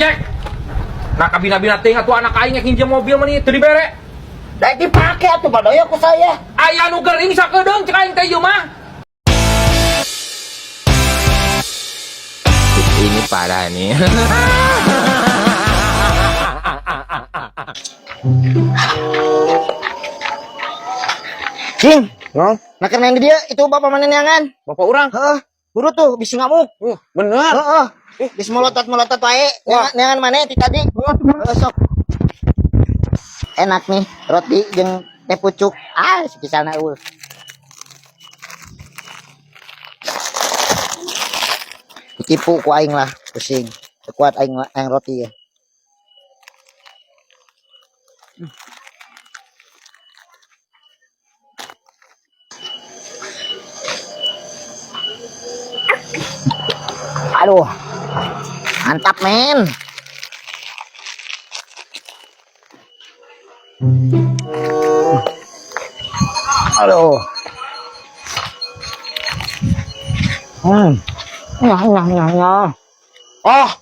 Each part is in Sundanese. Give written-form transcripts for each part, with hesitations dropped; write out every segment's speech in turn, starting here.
Jack. Nah kabina-bina teuing atuh anak aing yang nginjem mobil mah teu dibere. Daek dipake atuh badoyo ku saya. Aya nu gering sakedeung cek aing teh ieu mah. Ini parah nih. Cing, No, nah kena dia itu bapak mana neangan? bapak urang. Heeh, buru tuh bisa ngamuk. Bener. Heeh. Bisa melotot-melotot wae. Neangan, neangan mana ti tadi? Heeh, sok. Enak nih roti jeung teh pucuk. Ah, sisana eueuh. Ditipu ku aing lah, pusing. Teu kuat aing aing roti ya. Aduh. Mantap, men. Aduh. Hmm. Nyah, nyah, nyah, nyah. Ah,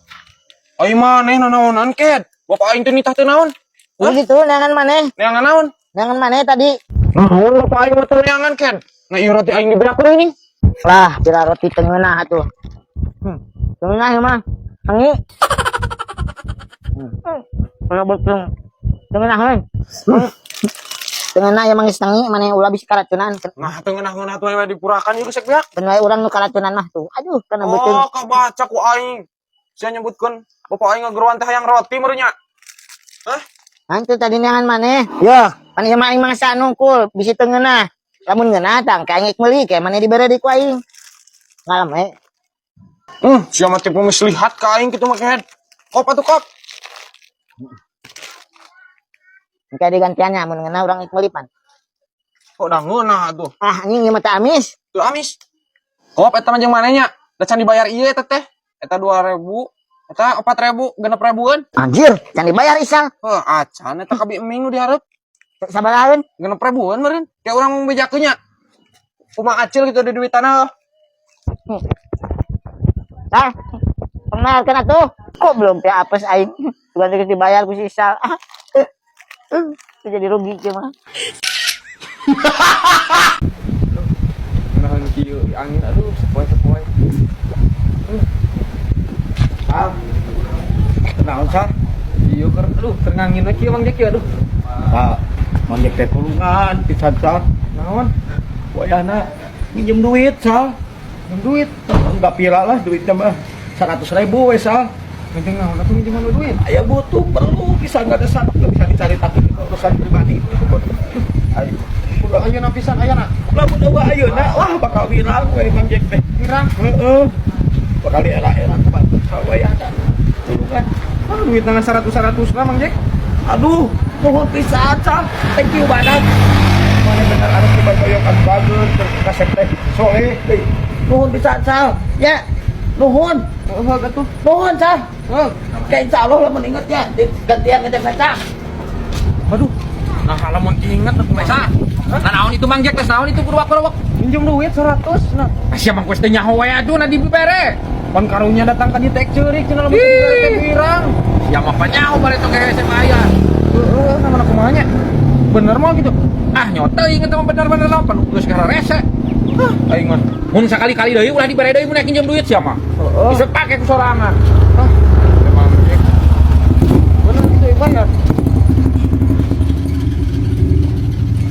ai maneh nanaonan ked. Bapak aing teh nitah teu naon? Lu gitu, neangan mana? Neangan naon? Neangan mana tadi? Naon bapak aing mah teu neangan ked. Nah ieu roti aing dibeakeun ini. Lah, pira roti tengeunah atuh. Hmm. Tengeunah ieu mah. Tengi. Hmm. Kalau betul. Tengeunah we. Hmm. Tengeunah ya mangis tengi mana ulah bisa karacunan. Nah, teu ngeunah-ngeunah tuh we dipurakan ieu geus beak. Ben wae urang nu karacunan mah tuh. Aduh, kana beuteung. Oh, kabaca ku aing. Sia nyebutkeun bapak aing ngageroan teh hayang roti meureun nya. Hah? Nah, itu tadi neangan maneh. Ya, pan ieu mah aing mangsa nungkul bisi teu ngeunah. Lamun ngeunah tang ka aing meuli kayak maneh dibere di ku aing. Ngalam we. Sia mah tipu muslihat ka aing kitu mah ked. Kop atuh kop. Engke digantiannya mun ngeunah urang ik meuli pan. Kok dah ngeunah atuh. Ah, anjing ieu mah teu amis. Teu amis. Kop eta mah jeung maneh nya. Da can dibayar ieu eta teh. Eta 2000, eta 4000, 6.000-an. Anjir, can dibayar isal. Heuh, acan eta kabi eming nu dihareup. Sabarahaeun? 6.000-an meureun. Kayak urang mau bejakeun nya. Kumaha acil gitu di duitanna. Tah, pengmayarkeun atuh. Kok belum teh apes aing. Bukan geus dibayar ku si Isal. Ah. Itu jadi rugi kieu mah. Nahan kieu angin aduh sepoi-sepoi. Sal. Naon sal? Ieu keur aduh keur ngangin we kieu Mang Jack aduh. Sal, Mang Jack teh tulungan pisan sal. Naon? Wayahna nginjem duit sal. Minjem duit. Enggak pira lah duitnya mah. 100.000 we sal. Penting naon atuh minjeman lu duit. Aya butuh perlu bisa nggak ada satu nggak bisa dicari takut urusan pribadi. Ayo. Udah ayeuna pisan ayeuna. Lamun eueuh ayeuna wah bakal viral we Mang Jack teh. Pirang? Heeh. Bakal di era-era kebantu sal wayahna. Tulungan. Ah, duit dengan 100-100 lah Mang Jack. Aduh, nuhun pisan sal. Thank you banget. Mana bener anu kebayokan bagus kasep teh soleh deui. Nuhun pisan sal. Ya. Nuhun. Heeh atuh. Nuhun sal. Heuh. Kayak insya Allah lamun inget ya gantian ngedek kacang. Aduh. Nah, lamun inget aku mah. Nah, naon itu Mang Jack tes naon itu kuruak-kuruak. Minjem duit 100 nah. Ah, sia Mang Kues teh nyaho we aduh na dibere. Pan karunya datang ka dieu teh ceurik cenah lamun dibere teh pirang. Sia mah panyaho bare tong SMA aya. Heeh, namana kumaha nya? Bener mah gitu. Ah, nyote inget mah bener-bener naon pan geus rese. Hah, aing mah. Mun sakali-kali deui ulah dibere deui mun minjem duit sia mah. Heeh. Bisa pake ku sorangan. Hah, emang Jack. Bener gitu ya, bener.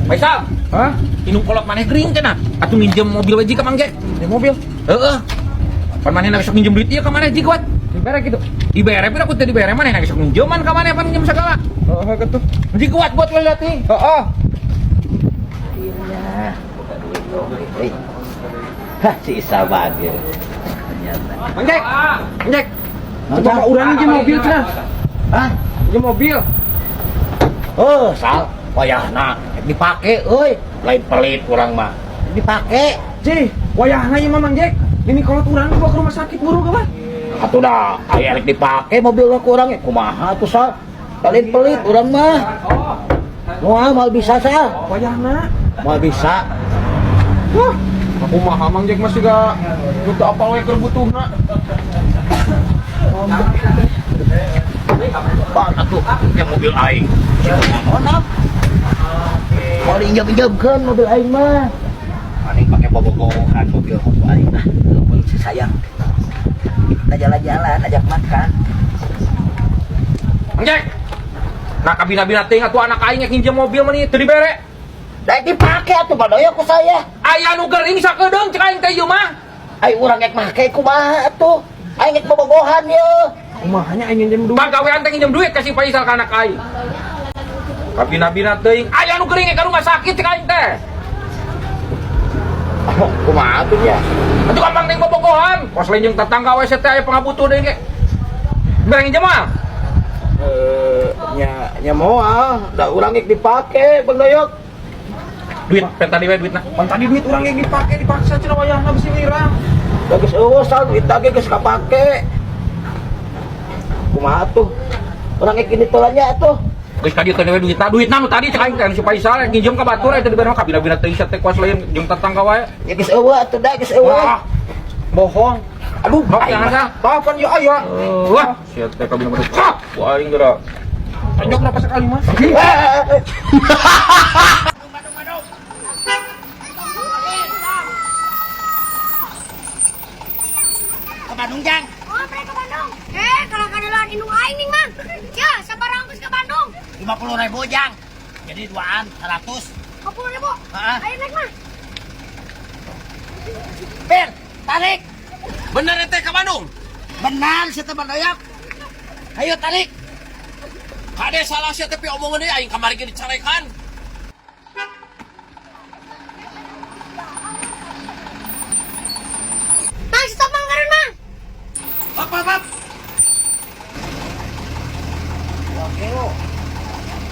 Faisal, Hah? indung kolot maneh gering cenah. Atuh minjem mobil we ka Mang Jack. Di mobil. Heeh. Pan maneh na besok minjem duit ieu ka maneh jig wat. Dibere gitu. Dibere pira ku teu dibere maneh na besok minjeman ka maneh pan minjem sagala. Heeh, gitu. Jig kuat buat lo lihat nih. Heeh. Akhirnya buka duit dong. Eh. Hah, si Isa bagir. Ternyata. Mang Jack. Mang Jack. Naon, Coba Sal? urang minjem mobil cenah. Hah? Minjem mobil. Oh, sal. Wayahna dipake euy. Lain pelit urang mah. Dipake. Cih, wayahna ieu mah Mang Jack. Ini kalau urang dibawa ke rumah sakit buru gak, Bang? Atuh dah, aya rek dipake mobil ku urang ge. Kumaha atuh sal? Lain pelit urang mah. Moal moal bisa sal. Wayahna. Moal bisa. Wah, aku mah Mang Jack masih gak nu teu apal we keur butuhna. Coba atuh yang mobil aing. Naon? Mau diinjam-injamkeun mobil aing mah. Paling pakai bobogohan mobil ku aing. Ah, lumpur si sayang. Kita jalan-jalan, ajak makan. Mang Jack. Nah kabina-bina teuing atuh anak aing yang nginjem mobil mah nih teu dibere. Daek dipake atuh badoyok ku saya. Aya nu gering sakedeung cek aing teh ieu mah. Ai urang rek make kumaha atuh? Aing rek bobogohan ye. Kumaha nya aing nginjem duit. Banggawean teh nginjem duit ka si Faisal ka anak aing. Kabina-bina teuing aya nu gering ka rumah sakit cek aing teh. Kumaha atuh nya? Atuh gampang teh bobogohan. Kos lain jeung tetangga we teh aya pangabutuh deui ge. Bere nginjem mah. Eh, nya nya moal, da urang rek dipake Bang Doyok. Duit pen tadi we duitna. Pan tadi duit urang yang dipake dipaksa cenah wayahna bisi mirang. Da geus eueuh sal duit ge geus kapake. Kumaha tuh? Urang rek ini tolannya atuh. Geus tadi keun we duitna, duitna nu tadi cek aing teh si Faisal yang nginjem ka batur eta dibere mah kabina-bina teuing teh kos lain jeung tetangga wae. Ya geus eueuh atuh da geus eueuh. Wah. Bohong. Aduh, Aing jangan mah. sah. Tah pan ieu aya. Wah, sia teh kabina-bina. Hah, ku aing geura. Tonjok kenapa sekali mah? Eh, Ke Bandung, Jang. Oh, mereka ke Bandung. Eh, kalau kadalan indung aing nih, Mang. Ya, sabar ongkos ke Bandung. 50.000, Jang. Jadi duaan 100. 50.000. Heeh. Ayo naik, Mang. Pir, tarik. Bener teh ke Bandung. Benar si teman Doyok. Ayo tarik. Kade salah sia tapi omongan deui aing kamari ge dicarekan. Mang, stop, Mang, karun, Mang. Hop, hop, hop. Oke, lo.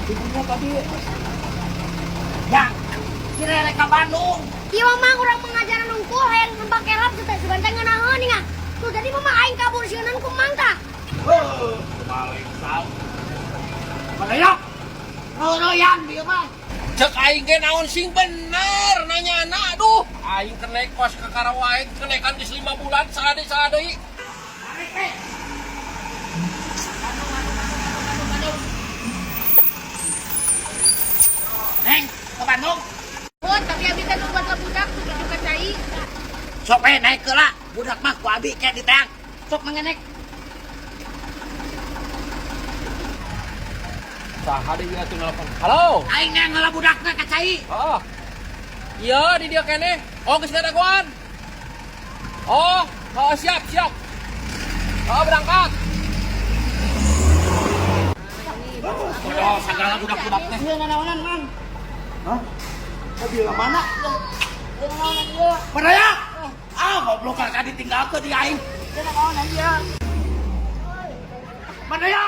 Ibunya tadi. Jang, si Rere ke Bandung. Iya, Mang, urang mengajaran unggul hayang nembak kelap teh sebentar ngeunaheun nih, Tuh, jadi mama aing kabur sieunan ku Mang tah. Heuh, balik sal. Bang Doyok. Royan bieu mah. Cek aing ge naon sing bener nanya anak aduh. Aing kenaik kos ke Karawae kenaikan geus 5 bulan saade saade. Tarik, Pir. Bandung, Bandung, Bandung, Bandung, Bandung. Neng, ke Bandung. Oh, tapi abi teh nu buat budak tuh juga cai. Sok we naik ke lah. Budak mah ku abi kayak diteang. Sok mengenek. Saha deui atuh nelpon. Halo. Aing nang ngalah budakna ka cai. Oh. Iya, di dia kene. Oh, geus ngadagoan. Oh, oh siap, siap. Oh, berangkat. Oh, segala budak-budak teh. Ieu nanaonan, Mang? Hah? Mobil mana? Ieu nanaonan ieu? Mana ya? Ah, goblok kakak ditinggalkeun di aing. Ieu nanaonan ieu? Mana ya?